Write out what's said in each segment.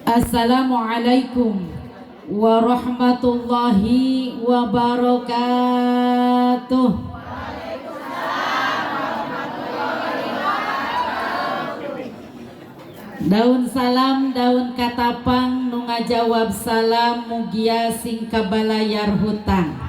Assalamualaikum warahmatullahi wabarakatuh. Daun salam, daun katapang, nu ngajawab salam mugia sing kabalayar hutang.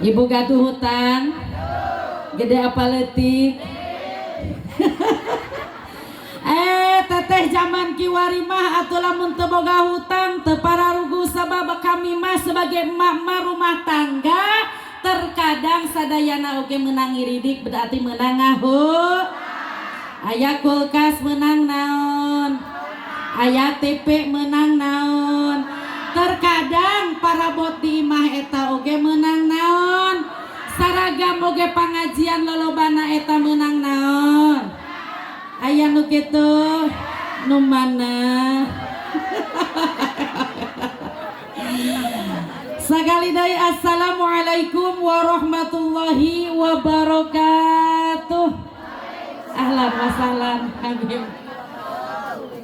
Ibu gaduh hutang? Gede apa leutik? Eh, teteh, zaman kiwari mah atuh lamun teu boga hutang teu pararugu, sabab kami mah sebagai emak-emak rumah tangga terkadang sadayana oge menang ngiridik, berarti menang ngahu. Aya kulkas menang naon, aya TV menang naon, terkadang parabot di imah eta oge menang naon, saragam oge pengajian lolobana eta menang naon. Aya nu kitu? Nu mana? Sekali deui, assalamualaikum warahmatullahi wabarakatuh. Ahlan wa sahlan, Habib.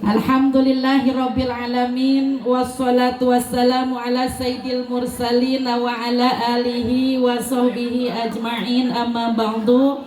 Alhamdulillahirabbil alamin, wassalatu wassalamu ala sayyidil mursalin wa ala alihi wa sahbihi ajma'in, amma ba'du.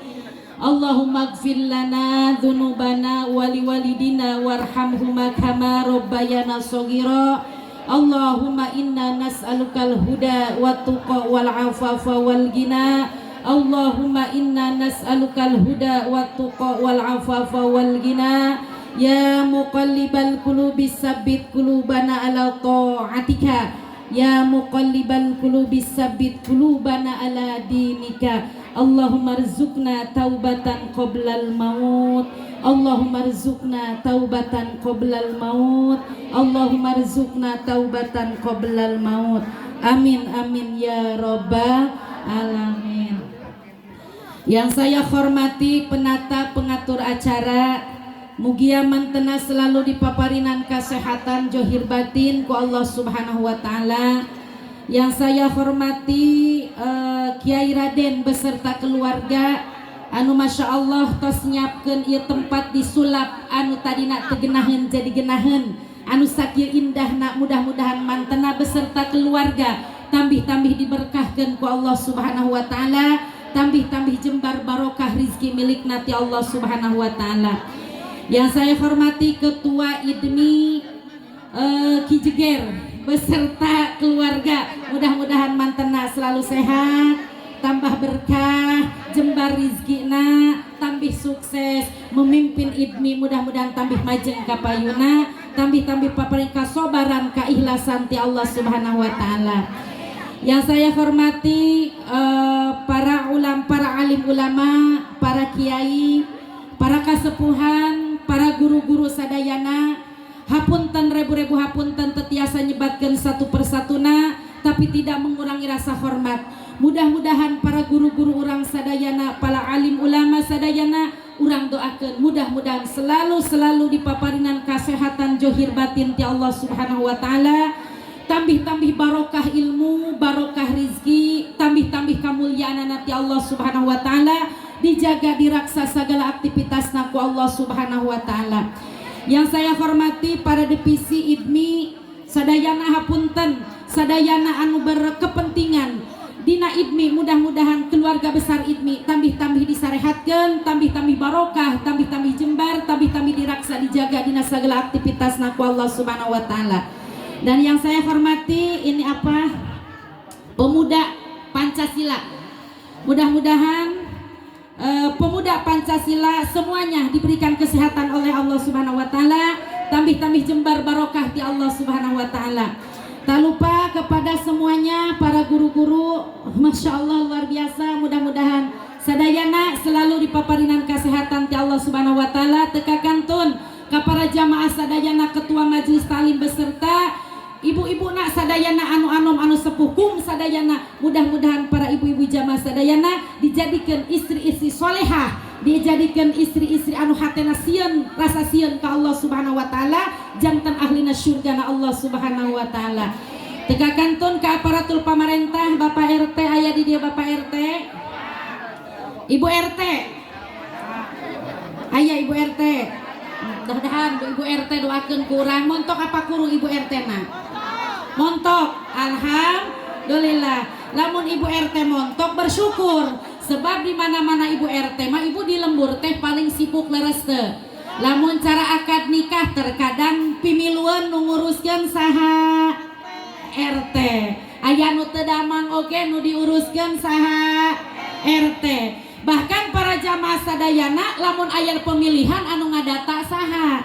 Allahumma gfir lana dzunubana wa liwalidina warhamhuma kama rabbayana shaghira. Allahumma inna nas'alukal huda wat tuqa wal afafa wal ghina. Allahumma inna nas'alukal huda wat tuqa wal afafa wal ghina. Ya muqallibal qulubi, sabbit qulubana ala ta'atika. Ya muqallibal qulubi, sabbit qulubana ala dinika. Allahumma rzuqna taubatan qoblal maut. Allahumma rzuqna taubatan qoblal maut. Allahumma rzuqna taubatan qoblal maut. Amin amin ya robbal alamin. Yang saya hormati penata pengatur acara, mugia mantena selalu dipaparinan kesehatan johir batin ku Allah Subhanahu wa taala. Yang saya hormati Kiai Raden beserta keluarga anu masya Allah tos nyiapkeun ieu tempat disulap, anu tadina teu geunaheun jadi geunaheun, anu sakieu indahna. Mudah-mudahan mantena beserta keluarga tambih-tambih diberkahkan ku Allah Subhanahu wa taala, tambih-tambih jembar barokah rizki milik nati Allah Subhanahu wa taala. Yang saya hormati Ketua IDMI Ki Jeger beserta keluarga, mudah-mudahan mantena selalu sehat, tambah berkah, jembar rizkina, tambih sukses memimpin IDMI, mudah-mudahan tambih majeng kapayuna, tambih-tambih paparin kasobaran, keikhlasan ti Allah Subhanahu wa taala. Yang saya hormati para alim ulama, para kiai, para kasepuhan, para guru-guru sadayana, hapunten rebu-rebu hapunten teu tiasa nyebatkeun satu persatuna, tapi tidak mengurangi rasa hormat. Mudah-mudahan para guru-guru urang sadayana, para alim ulama sadayana, urang doakan mudah-mudahan selalu selalu dipaparinan kesehatan johir batin ti Allah Subhanahu wa taala, tambih-tambih barokah ilmu, barokah rizki, tambih-tambih kemuliaan nanti Allah Subhanahu wa taala, dijaga diraksa segala aktivitas ku Allah Subhanahu wa taala. Yang saya hormati para divisi IDMI sadayana, hapunten sadayana anu berkepentingan dina IDMI, mudah-mudahan keluarga besar IDMI tambih-tambih disarehatkeun, tambih-tambih barokah, tambih-tambih jembar, tambih-tambih diraksa, dijaga dina segala aktivitas ku Allah Subhanahu wa taala. Dan yang saya hormati ini apa? Pemuda Pancasila. Mudah-mudahan pemuda Pancasila semuanya diberikan kesehatan oleh Allah Subhanahu wa taala, tambih-tambih jembar barokah di Allah Subhanahu wa taala. Tak lupa kepada semuanya para guru-guru, masya Allah luar biasa, mudah-mudahan sadayana selalu dipaparinan kesehatan ti Allah Subhanahu wa taala. Teu kakantun ka para jamaah sadayana, ketua majelis taklim beserta ibu-ibu nak sadayana, anu anom anu sepuh kum sadayana, mudah-mudahan para ibu-ibu jamaah sadayana dijadikan istri-istri solehah, dijadikan istri-istri anu hatena sieun, rasa sieun ka Allah Subhanahu wa taala, jantan ahlina syurga na Allah Subhanahu wa taala. Teu kakantun ka aparatur pamarentah, Bapak RT, aya di dieu Bapak RT? Ibu RT aya? Ibu RT, mudah-mudahan Ibu RT doakeun ku urang. Montok apa kuru Ibu RT na? Montok, alhamdulillah. Lamun Ibu RT montok, bersyukur, sebab di mana-mana Ibu RT mah, Ibu di lembur teh paling sibuk, leres teu? Lamun cara akad nikah, terkadang pimiluan nu nguruskeun saha? RT. Aya nu teu damang oge nu diuruskeun saha? RT. Bahkan para jamaah sadayana, lamun aya pemilihan anu ngadata saha?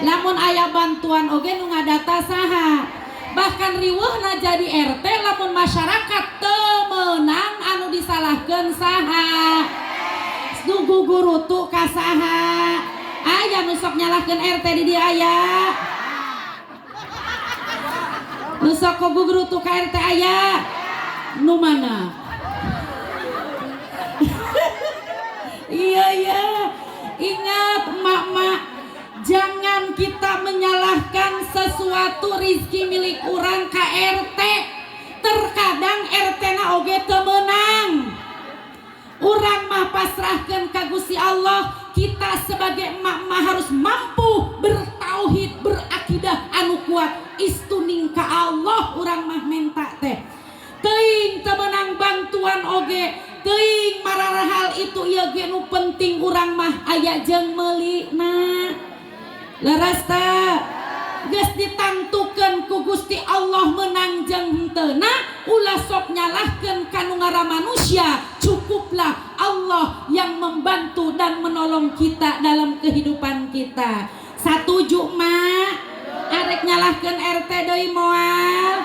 Lamun aya bantuan oge nu ngadata saha? Bahkan riweuhna jadi RT, lamun masyarakat teu meunang anu disalahkeun saha? Nu gugurutu ka saha? Aya nu sok nyalahkeun RT di dieu? Aya nu sok gugurutu ka RT? Aya nu mana? Iya, ingat, emak-emak, jangan kita menyalahkan sesuatu rizki milik orang ka RT. Terkadang RT na oge teu meunang. Urang mah pasrahkan ka Gusti Allah. Kita sebagai emak-emak harus mampu bertauhid, berakidah anu kuat. Istuning ka Allah urang mah menta teh. Teuing teu meunang bantuan oge, teuing mararahal itu ieu ge, nu penting urang mah aya jeung meulina. Leres teu? Geus ditangtukeun ku Gusti Allah menang jeung henteuna, ulah sok nyalahkeun ka nu ngaran manusia. Cukuplah Allah yang membantu dan menolong kita dalam kehidupan kita. Satuju, Mak? Arek nyalahkeun RT deui moal?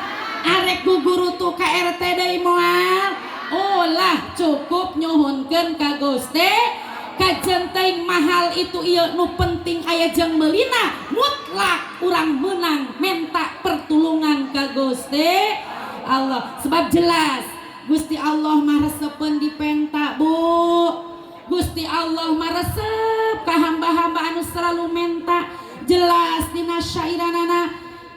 Arek gugurutu ka RT deui moal? Ulah, cukup nyuhunkeun ka Gusti. Kajen teuing mahal itu ieu, nu penting aya jeung meulina. Mutlak urang menang minta pertulungan ka Gusti Allah, sebab jelas Gusti Allah mah resepeun dipenta, Bu. Gusti Allah mah resep ka hamba-hamba anu selalu menta. Jelas dina syairanana,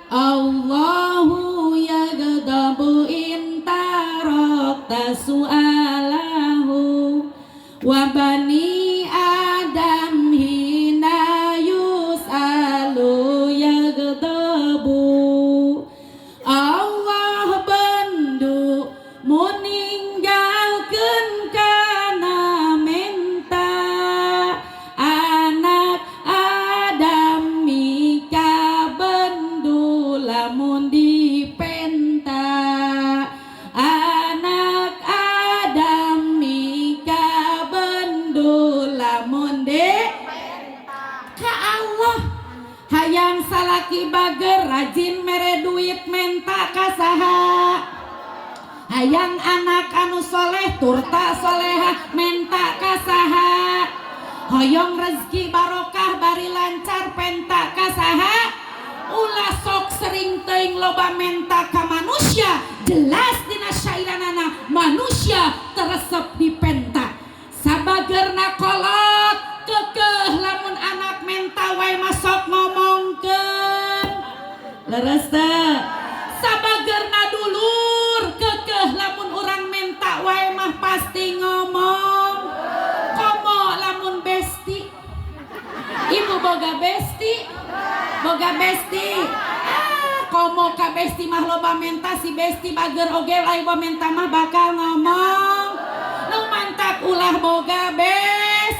Allahu yagdabu in tarakta su'alahu wa bani Adam hina yus'alu yagdabu. Allah bendu muninggalkeun kana menta, anak Adam mika bendu lamun dipenta. Anak Adam mika bendu lamun de ka Allah. Hayang salaki bager, rajin mere duit, menta ka saha? Hayang anak anu soleh turta soleha, menta ka saha? Hoyong rezeki barokah bari lancar, penta ka saha? Ulah sok sering teuing loba menta ka manusia. Jelas dina syairanana, manusia teresep dipenta. Sabagerna kolot kekeh lamun anak menta wae masuk ngomongkeun, leres teu? Sabagerna dulur kekeh lamun urang menta wae mah pasti ngomong. Komo lamun besti. Ibu boga besti? Boga besti? Ah, komo ka besti mah loba menta, si besti bager oge lain menta mah bakal ngomong. Nu mantak ulah boga bes.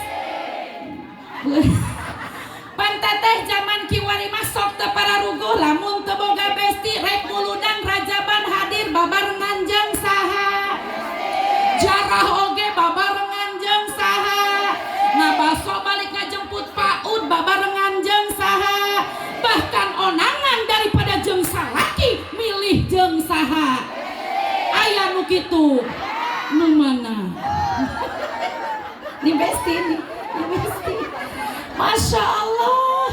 Pan teteh zaman kiwari mah sok teu pararuguh lamun teu boga besti. Rek muludan, rajaban, hadir babarengan jeung saha? Jarah oge babarengan jeung saha? Ngabaso balik ngajemput PAUD babarengan jeung saha? Bahkan onangan daripada jeung salaki milih jeung saha? Aya nu kitu? Nu mana ini besti nih? Ini besti. Masya Allah.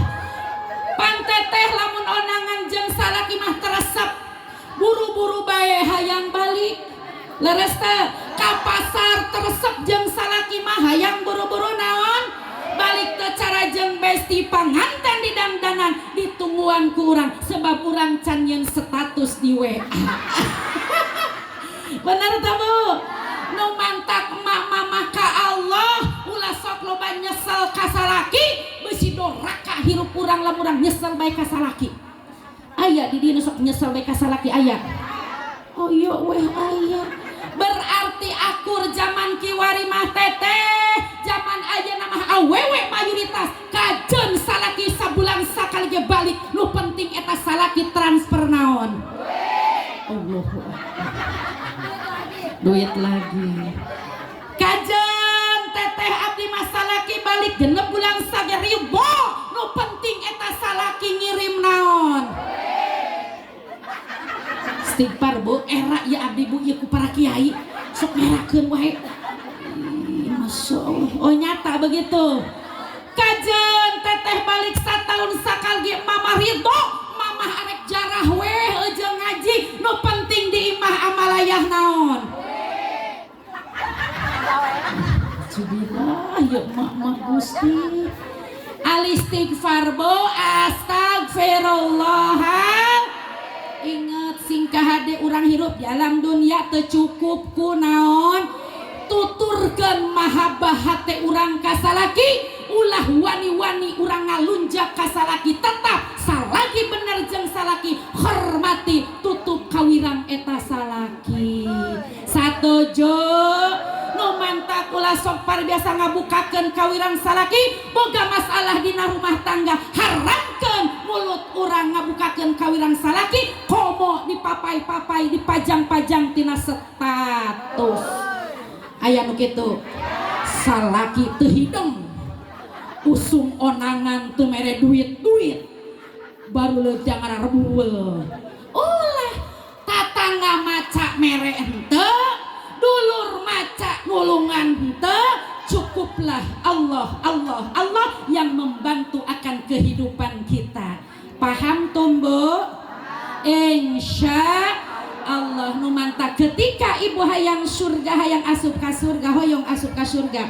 Pan teteh lamun onangan jeung salaki mah teresep, buru-buru bae hayang balik, leres teu? Ka pasar teresep jeung salaki mah hayang buru-buru naon? Balik. Teu cara jeung besti, panganten di dandanan ditungguan ku urang, sebab urang can nyeun status di WA. Bener teu, Bu? Nu mantak emak mama ka Allah. urang lamun urang nyesel bae ka salaki. Aya di dieu nu sok nyesel bae ka salaki, aya? Oh iya weh, aya. Berarti akur zaman kiwari mah, teteh. Zaman ayeuna mah awewe mayoritas kajen salaki sabulan sakali ge balik, nu penting eta salaki transfer naon? Allahu Akbar. Duit lagi. Kajen teteh, abdi mah salaki balik 6 bulan sage ribu, nu penting eta salaki ngirim naon? Istighfar, Bu. Era ya abdi, Bu, ieu ku para kiai sok ngerakeun wae. Ih, Masya Allah. Oh, nyata begitu. Kajen teteh balik satahun sakali ge mama ridho, mamah arek jarah weh jeung ngaji, nu penting di imah amalayah naon? Jubilah ya mak mak Gusti. Al istighfar, Bu, astagfirullah. Ingat sing kahade, urang hirup di alam dunia teu cukup ku naon, tuturkeun mahabbah hate urang ka salaki. Ulah wani-wani urang ngalunjak ka salaki, tetap salagi bener jeung salaki, hormati, tutup kawirang eta salaki. Satojo. Nu mantak ulah sok biasa ngabukakeun kawirang salaki. Boga masalah dina rumah tangga, haramkeun mulut urang ngabukakeun kawirang salaki, komo dipapai-papai, dipajang-pajang tina status. Aya nu kitu, salaki teu hidung, usum onangan teu mere duit-duit, baru leutik ngarebueul. Ulah, tatangga maca mere henteu, dulur maca nulungan henteu, cukuplah Allah, Allah, Allah yang membantu akan kehidupan kita. Paham tumbuh? Insya Allah. Nu mantak ketika ibu hayang surga, hayang asup ka surga, hoyong asup ka surga,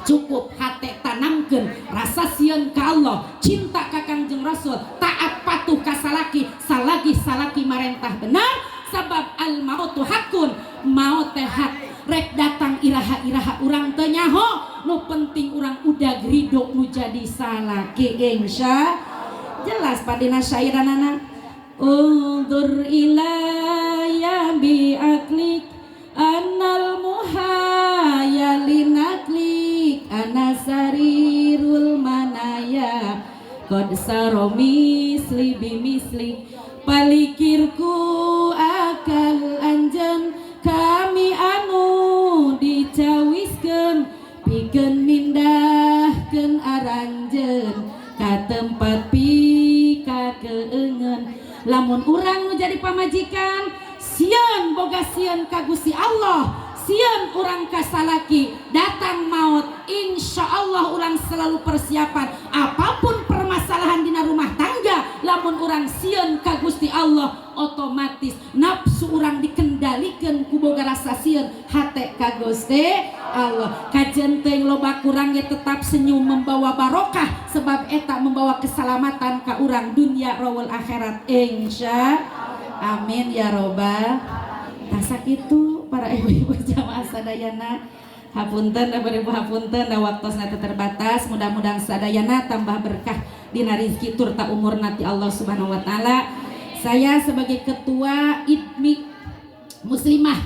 cukup hate tanamkeun rasa sieun ka Allah, cinta ka Kangjeng Rasul, taat patuh ka salaki salagi salaki marentah benar. Sabab al mautu hakun, maut teh hak, rek datang iraha-iraha urang teu nyaho, nu penting urang udah ridho nu jadi salaki. Insya jelas padina syairanana, undur ilaya bi aklik annal muhaya linaklik ana sarirul manaya qad saro misli bimislik. Palikirku akal anjen kami anu dicawiskeun pikeun mindahkeun aranjeun ka tempat pika keungeun. Lamun urang nu jadi pamajikan sieun, boga sieun ka Gusti Allah, sieun urang ka salaki, datang maut insya Allah urang selalu persiapan apapun permasalahan dina rumah tangga. Lamun urang sieun ka Gusti Allah, otomatis nafsu urang dikendalikan ku boga rasa sieun hate ka Gusti Allah. Kajen teuing loba kurangnya, tetap senyum membawa barokah, sebab eta membawa keselamatan ka urang dunia rawal akhirat, insya. Amin ya robbal. Tasak itu para ibu-ibu jamaah sadayana. Hapunten, ibu, hapunten da waktosna teu terbatas. Mudah-mudahan sadayana tambah berkah dina rizki turta umur nanti Allah Subhanahu wa taala. Saya sebagai ketua IDMI Muslimah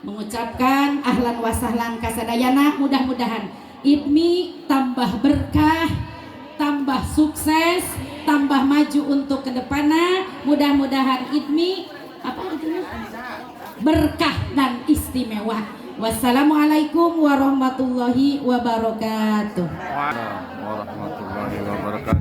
mengucapkan ahlan wasahlan kasadayana. Mudah-mudahan IDMI tambah berkah, tambah sukses, tambah maju untuk kedepannya. Mudah-mudahan IDMI apa artinya berkah dan istimewa. Wassalamualaikum warahmatullahi wabarakatuh. Warahmatullahi wabarakatuh.